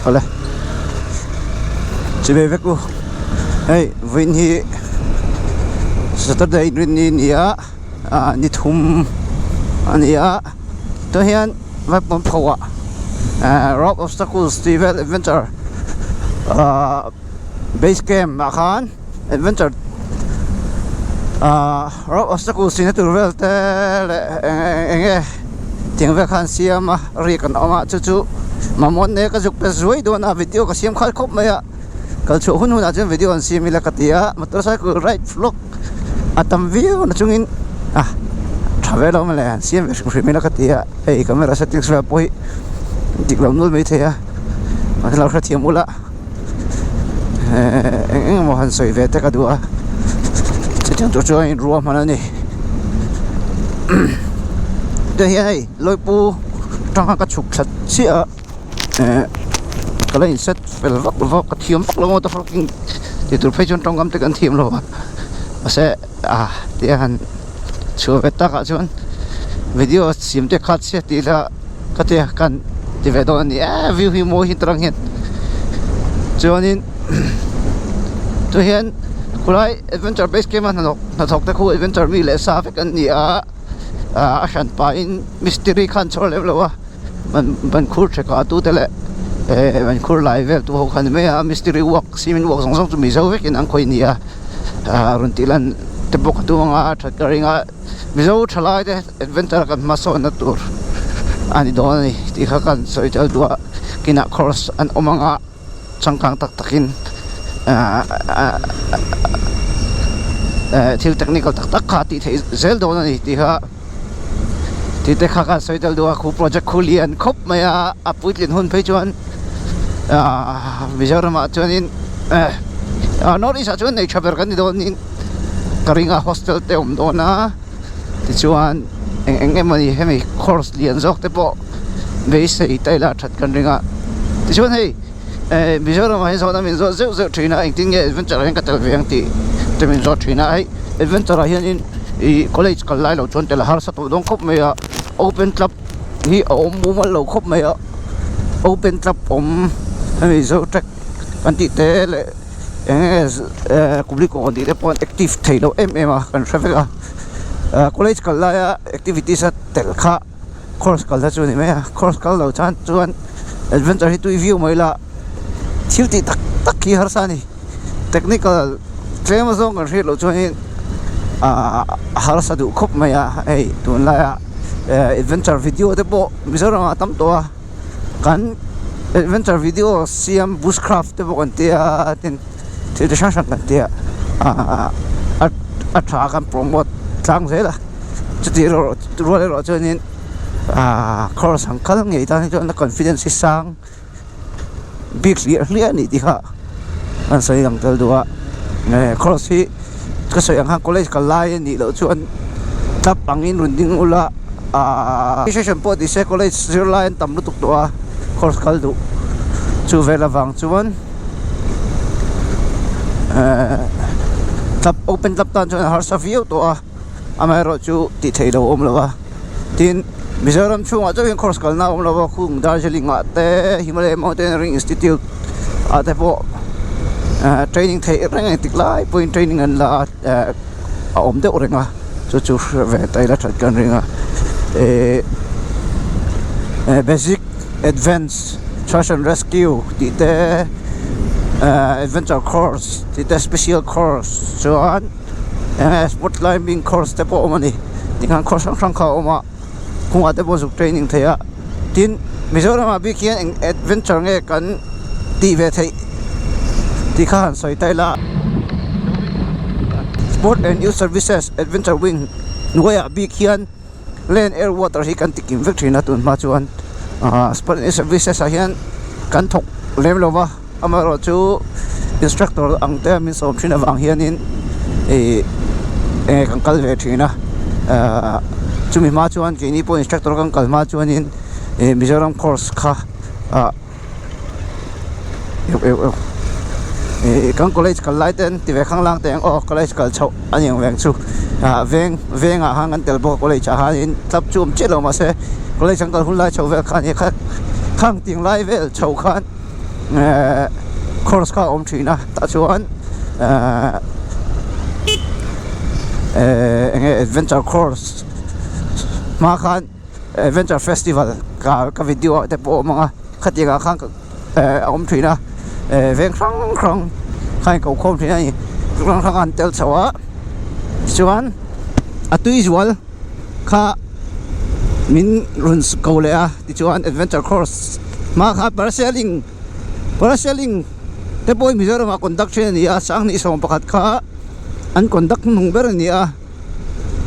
Awle Chibai vek u hei vawiin hi Saturday rinni a ni a ah ni thum a ni a tah hian vaipang pho ah eh rock obstacles tih vel adventure ah base camp ah khan adventure ah rock obstacles tihna tur vel te leh eng eng nge tiang vel khan siam a riak an awm a chu chu mamawh ne ka zuk pe zuai dawn a video ka siam khalh khawp mai a kal chhuah hun hunah chuan video an siam ila ka ti a motorcycle ride vlog a tam viau na chungin a tha ve lo mawle an siam ve hrim hrim ila ka ti a hei camera settings vel pawh hi dik lo nual maithei a mahse lo hrethiam ula ehh eng eng emaw han sawi ve te ka duh a chutiang tur chuan in ruahman a ni tah hian hei lawipu tanga ka chhuk thla chiah a ehh ka la in set fel vak lo va ka thiam vak lo a parking tih tur phei chuan tawngkam te kan thiam lo a mahse ah tia han chhuah ve takah chuan video siam te kha chhiat tih ila ka tia kan ti ve dawn a ni e view hi mawi hi tarang hian chuanin chu hian khulai adventure base camp a hnathawk hnathawk te khu adventure mi leh sa vek an ni a ah a hran pahin mistiri khan chhawr lem lo a. Ban ban khur tha kah tu te leh eh ban khur lai vel tu ho kha ni mai a mistiri work cement work zawng zawng chu mizo vekin an khawih a ni a ah rawn tih lan te bawk a tum ang a that ka ring a mizo thalai te adventure kan hmasawn na tur a ni dawn a ni tih kha kan sawi tel duh a kinah course an awm ang a changkang tak takin ah ah eh thil technical tak tak kha a tih theih zel dawn a ni tih kha. Tih te kha khan sawi tel duh a khu project khu lian khawp mai a a puitlin hun phei chuan ahh Mizoram ah chuanin eh North East ah chuan nei tha ber kan ni dawn in ka ring a hostel te awm dawn a tichuan eng eng emawni hemi course lian zawk te pawh beisei ta ila that kan ring a tichuan hei eh Mizoram ah hian zawhna min zawt zeuh zeuh thin a engtin nge adventure ah hian ka tel ve ang tih te min zawt thin a hei adventure ah hianin ih college kal lai loh chuan tel a harsa tawh dawn khawp mai a open club hi a awm mumal lo khawp mai a open club awm hemi zo track an tih te leh eng nge eh kumlikawn tih te pawh an active thei lo em em a kan hre vek a ah college kal laia activities a tel kha. Course kal te chu ni mai a course kal lo chuan chuan adventure hi tui viau mai la thil tih tak tak hi harsa a ni technical tlem azawng kan hriat loh chuanin ahh harsa duh khawp mai a hei tunlaia eh adventure video te pawh Mizoram ah a tam tawh a kan adventure video siam bushcraft te pawh kan tia tin thil chi hrang hrang kan tia ahh a tha kan promote tlang zel a. Chutih erawh rual erawh chuanin ahh course ang kal ngei tan hi chuan a confidence hi sang bik hliah hliah a nih tih kha an sawi lang tel duh a eh course hi ka sawi ang khan college kal lai a nih loh chuan tap angin rawn ding ula ahh session pawh ti se college zirlai an tam lutuk tawh a course kal duh chu vel avang chuan eh tap open tap tan chuan a harsa viau tawh a. Amaherawh chu tih theih lo awm lo a, tin Mizoram chhungah chauhin course kalna a awm lo a, khung Darjeeling ah te Himalaya Mountaineering Institute ah te pawh eh training theih reng engtik lai pawhin training an la a eh a awm deuh reng a chu chu hre ve ta ila that kan ring a eh eh basic advance search and rescue tih te eh adventure course tih te special course chuan. Enge sport climbing course te pawh a awm a ni tikhan course hrang hrang kha a awm a kawngah te pawh zuk training thei a tin Mizoram ah bik hian eng adventure nge kan tih ve theih tih kha han sawi ta ila sport and youth services adventure wing hnuaiah bik hian land air water hi kan ti kim vek thin a tun hma chuan ah sport and youth services ah hian kan thawk lem lo va. Amaherawh chu instructor ang te min sawm thin avang hianin ih enge kan kal ve thin a ahh chumi hma chuan keini pawh instructor kan kal hma chuanin ih Mizoram course kha ah euh euh ih kan college kal lai ten ti ve khang lang teh ang aw college kal chhoh a ni ang veng chu ah veng vengah khan kan tel bawk a college ah khanin club chu awm chiah lo mahse college an kal hun lai chho vel kha a ni a khang ting lai vel chho khan. Course kha a awm thin a tah chuan ehh eng nge adventure course hma khan adventure festival ka ka video ah te pawh a awm ang a khatiang ah khan ehh a awm thin a ehh veng hrang hrang kha in ko khawm thin a ni hrang hrang a an tel chho a tichuan a tui zual kha min rawn ko leh a tichuan adventure course hma khan parasailing Parasailing te pawh hi Mizoram ah conduct thin a ni a, Sanghnih 11 kha an conduct hnuhnung ber a ni a,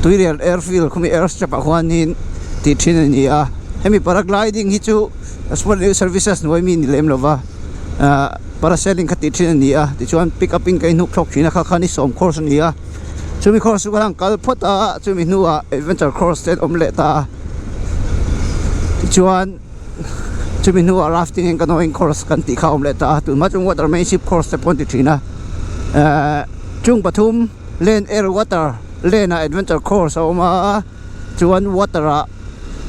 Tuirial Airfield khumi airstrip ah khuanin tih thin a ni a, hemi paragliding hi chu Sport News Services hnuai mi ni lem lova ahh parasailing kha tih thin a ni a, tichuan pick up in ka inhnuk thlawk thin a kha kha ni sawm course a ni a, chumi course chu ka han kal phawt a, chumi hnuah adventure course te an awm leh ta a, tichuan. Chumi hnuah rafting and canoeing course kan tih kha a awm leh ta a, tunhma chuan watermanship course te pawh an ti thin a, ehh chung pathum land air water land ah adventure course a awm a, chuan water ah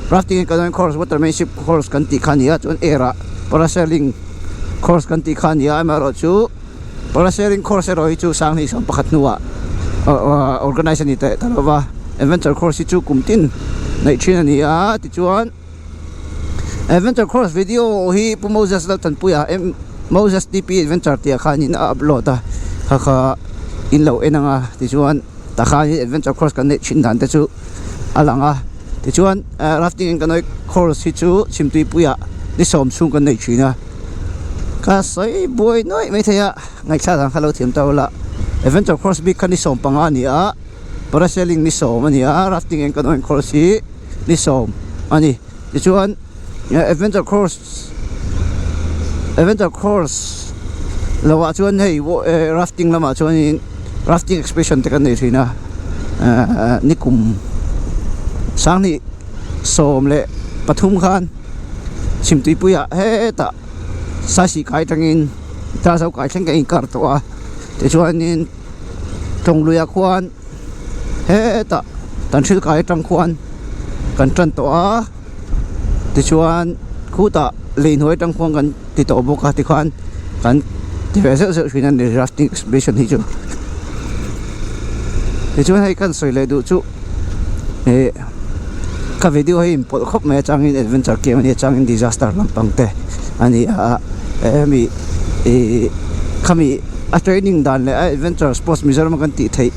rafting and canoeing course watermanship course kan tih kha a ni a, chuan air ah parasailing course kan tih kha a ni a, amaherawhchu parasailing course erawh hi chu sanghnih 11 hnuah organize a ni teh ta lo va, adventure course hi chu kum tin neih thin a ni a, tichuan. Adventure course video hi Pu Moses Laltanpuia M Moses TP Adventure tih ah khanin a upload a kha kha in lo en ang a tichuan tah khanin adventure course kan neih thin dan te chu a lang a tichuan rafting and canoe course hi chu chhimtuipuiah ni sawm chhung kan neih thin a ka sawi buai nuaih mai thei a ngaihthlak ang kha lo thiam ta ula adventure course bik kha ni 15 a ni a parasailing ni 10 a ni a rafting and canoe course hi. Ni 10 a ni tichuan adventure course adventure course lo ah chuan hei rafting lamah chuanin rafting exhibition te kan nei thin a ehh nikum sanghnih 13 khan chhimtuipuiah hetah saisih kai atangin darzo kai thleng kan inkar tawh a tichuanin tawngluiah khuan. Hetah kan thil kai atang khuan kan tan tawh a tichuan khutah lei hnuai atang khuan kan ti tawh bawk a tikhan kan ti ve zeuh zeuh thin a ni rafting exhibition hi chu tichuan hei kan sawi leh duh chu ih ka video hi inpawlh khawp mai a changin adventure game a nia changin disaster lampang te a ni a hemi ih khami. A training dan leh a adventure sports Mizoram a kan tih theih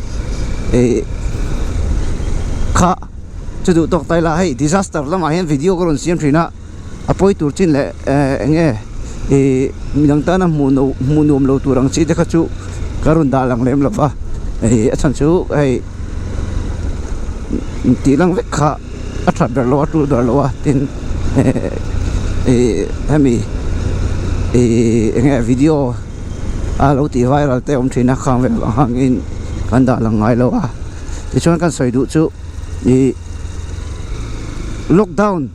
ih kha chu duh tawk ta ila hei disaster lamah hian video ka rawn siam thin a a pawi tur chin leh eh eng nge ih midang tana hmuh no hmuh nuam lo tur ang chi te kha chu ka rawn dah lang lem lo va ih a chhan chu hei tih lang vek kha a that ber lo a tul ber lo a tin eh ih hemi ih eng nge video. A lo tih viral te awm thin a khang vel ang angin kan dah lang ngai lo a tichuan kan sawi duh chu ih lockdown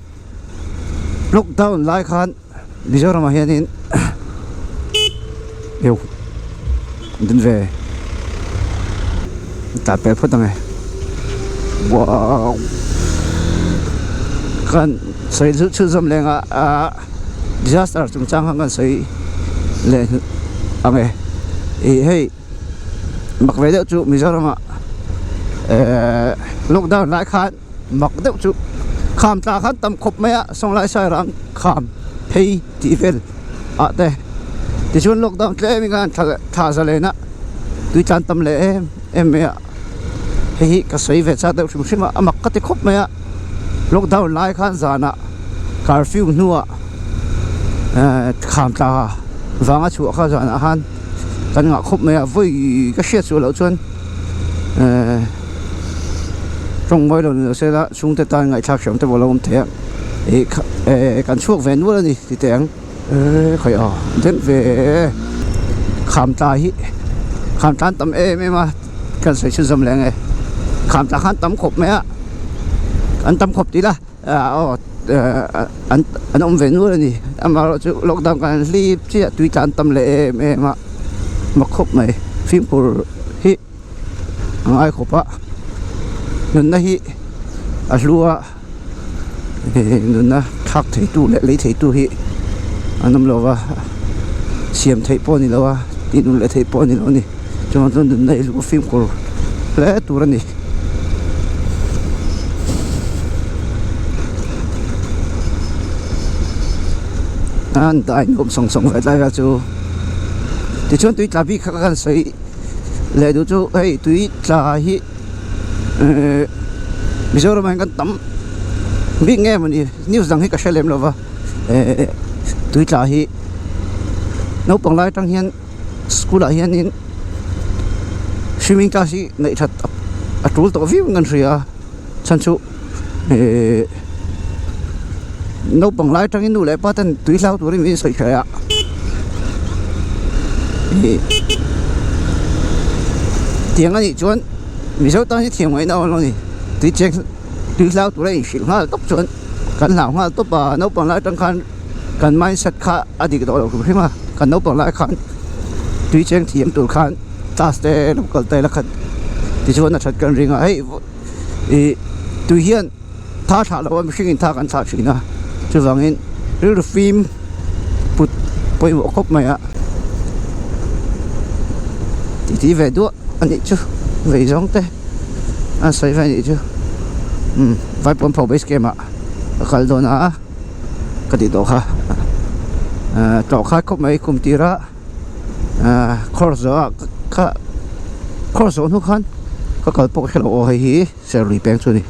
lockdown lai khan Mizoram ah hianin eu din ve tah pel phawt ang e wow kan sawi chu chhunzawm leng a ah. Disaster chungchang kha kan sawi leh ang e ih hei mak ve deuh chu Mizoram ah ehh lockdown lai khan mak deuh chu kham tla khan tam khawp mai a sawnglai sairang kham phei tih vel ah te tichuan lockdown tlem in khan thla za len a tui tlan tam leh em em mai a hei hi ka sawi ve chak deuh hrim hrim a a mak ka ti khawp mai a lockdown lai khan zanah curfew hnuah ehh kham tla vanga chhuah kha zanah khan kan ngah khawp mai a vawi ka hriat suah loh chuan ehh tawng mawi lo ni lo se la chhungte tan ngaihthlak hriam te pawh a lo awm thei a ih kha ehh kan chhuak ve nual a ni ti teh ang. Eee khawi aw deuh ve kham tla hi kham tla an tam em em a kan sawi chhunzawm leh ang e kham tla khan tam khawp mai a an tam khawp tih ila aw an an awm ve nual a ni amaherawhchu lockdown kan hlip chiah tui tla an tam leh em em a mak khawp mai fimkhur hi a ngai khawp a nunna hi a hlu a. Nunna thlak theitu leh lei theitu hi an awm lo va. siam theih pawh a ni lo a tih nun leh theih pawh a ni lo a ni chuvang chuan nunna hi luh fimkhur hle tur a ni. An dai nuam sawng sawng ve tlai vel chu tichuan tui tla bik kha ka sawi leh duh chu hei tui tla hi ehh Mizoram ah hian kan tam bik nge mawni news dang hi ka hre lem lo va ehh tui tla hi naupang lai atang hian school ah hianin swimming class hi neih that a tul tawh viau in kan hria a chhan chu ehh naupang lai atangin nu leh pa ten tui hlau turin min sawi hreh a ih tiang anih chuan mizo tan hi thiam ngaihna awm lo a ni tui cheng tui hlau tura inhrilh nghal tawp chuan kan hlau nghal tawp a naupang lai atang khan kan mindset kha a dik tawh lo hrim hrim a kan naupang lai khan tui cheng thiam tur khan class te lo kal te la khat tichuan a that kan ring a hei ih tui hian tha thlah loh a mihring in tha kan thlah thin a chuvangin rilru fim put pawimawh khawp mai a titi ve duah a nih chu vei zawng te a sawi ve a nih chu umm vaipawn pho base camp ah ka kal dawn a ka tih tawh kha ahh tlawh khai khawp mai kum tir a. Ahh course zawh ah kha course zawh hnu khan ka kal pawh ka hre lo aw hei hi serlui peng chu a ni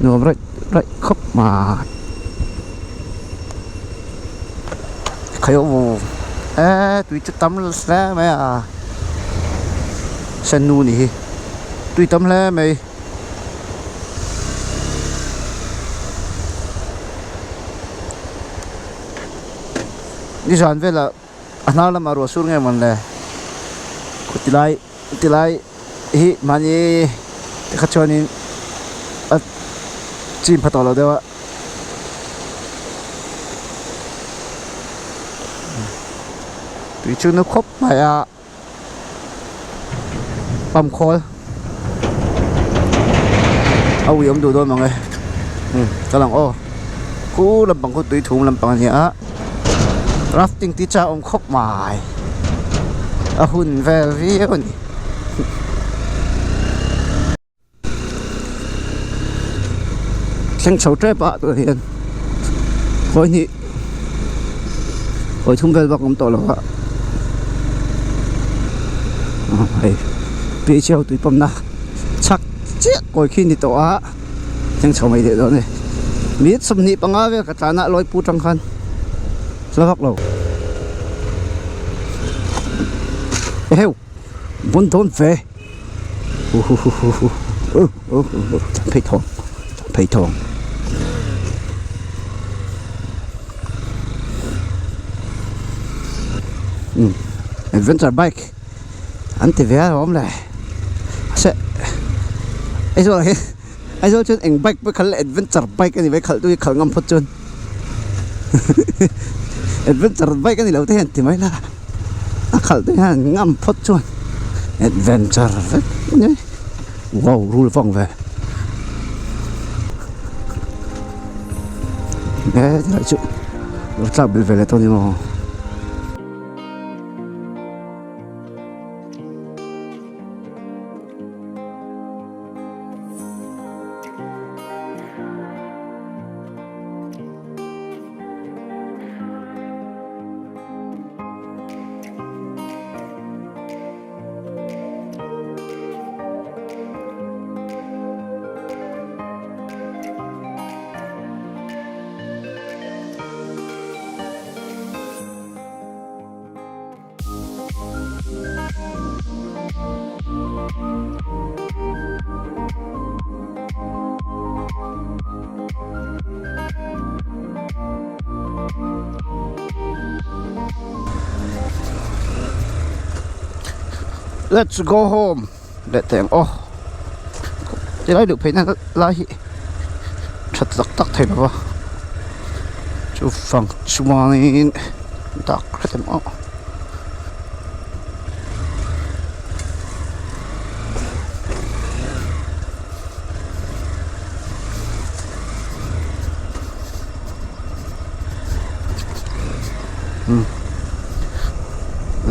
nuam raih raih khawp mai khai aw eee tui chu tam hle mai a sen nu nih hi tui tam hle mai. Nizan velah a hnar lamah ruah sur nge mawn le tilai tilai hi mahni te kha chuanin a chim pha tawh lo deuh a tui chu nu khawp mai a. Pump khawl a ui awm duh dawn mang e umm ka lang aw khu lampang khu tui thum lampang a ni a rafting tih chak awm khawp mai a hun vel viau a ni. Thleng chho tep a tunah hian khawi hnih khawi thum vel bak a awm tawh lo a hei P_H ho tui pawm na chhak chiah kawi khi a ni tawh a thleng chho mai leh dawn a ni minute 25 vel ka tlan a lawi pu tang khan hla vak lo eheu bawn dawn ve. Phei thawng phei thawng adventure bike an ti ve a awm le mahse Aizawl ah hian Aizawl chuan eng bike pawh khalh ila adventure bike a ni mai khalh tu hi khalh ngam phawt chuan adventure bike a ni lo te hian ti mai la. A khalh te hian ngam phawt chuan adventure vek a ni wow rul vang ve e tilai chu lo tlak belh ve leh tawh a ni maw. Let's go home leh teh ang aw tilai luh phei na lai hi tha tak tak thei lo va chuvang chuanin dak hret ang aw.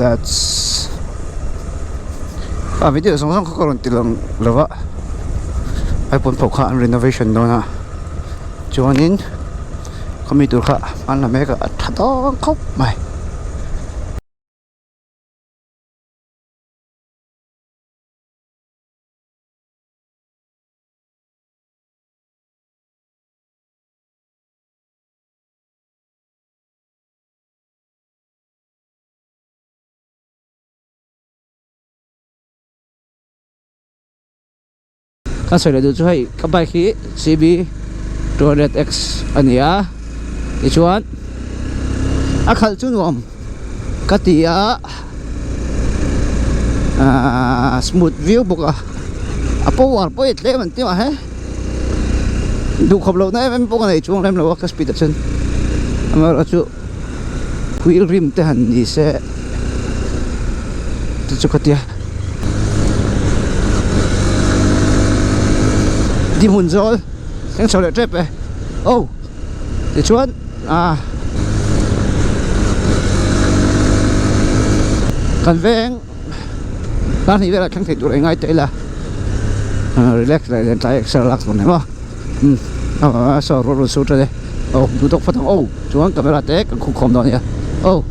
Let's a video zawng zawng kha ka rawn ti lang lo va ai pawn pawh kha an renovation dawn a chuanin khawmi tur kha an la mek a a tha dawn khawp mai. Ka sawi leh duh chu hei ka bike hi cb 200 x a ni a tichuan a khalh chu nuam ka ti a ahh smooth viau bawk a a power pawh hi tlem an ti mah he duhkhawp lohna em em pawh ka nei chuang lem lo a ka speed ah chuan amaherawhchu. Wheel rim te han ni se te chu ka tia dihmun zawl thleng chho leh tep e oh tichuan ah kan veng tan hnih velah thleng thei tur engai ta ila relax leh len tlai exer lak tur ni maw. Umm ah saw rual rawn sur ṭan e aw duh tawk phawt ang aw chuan camera te kan khung khawm dawn a nia aw.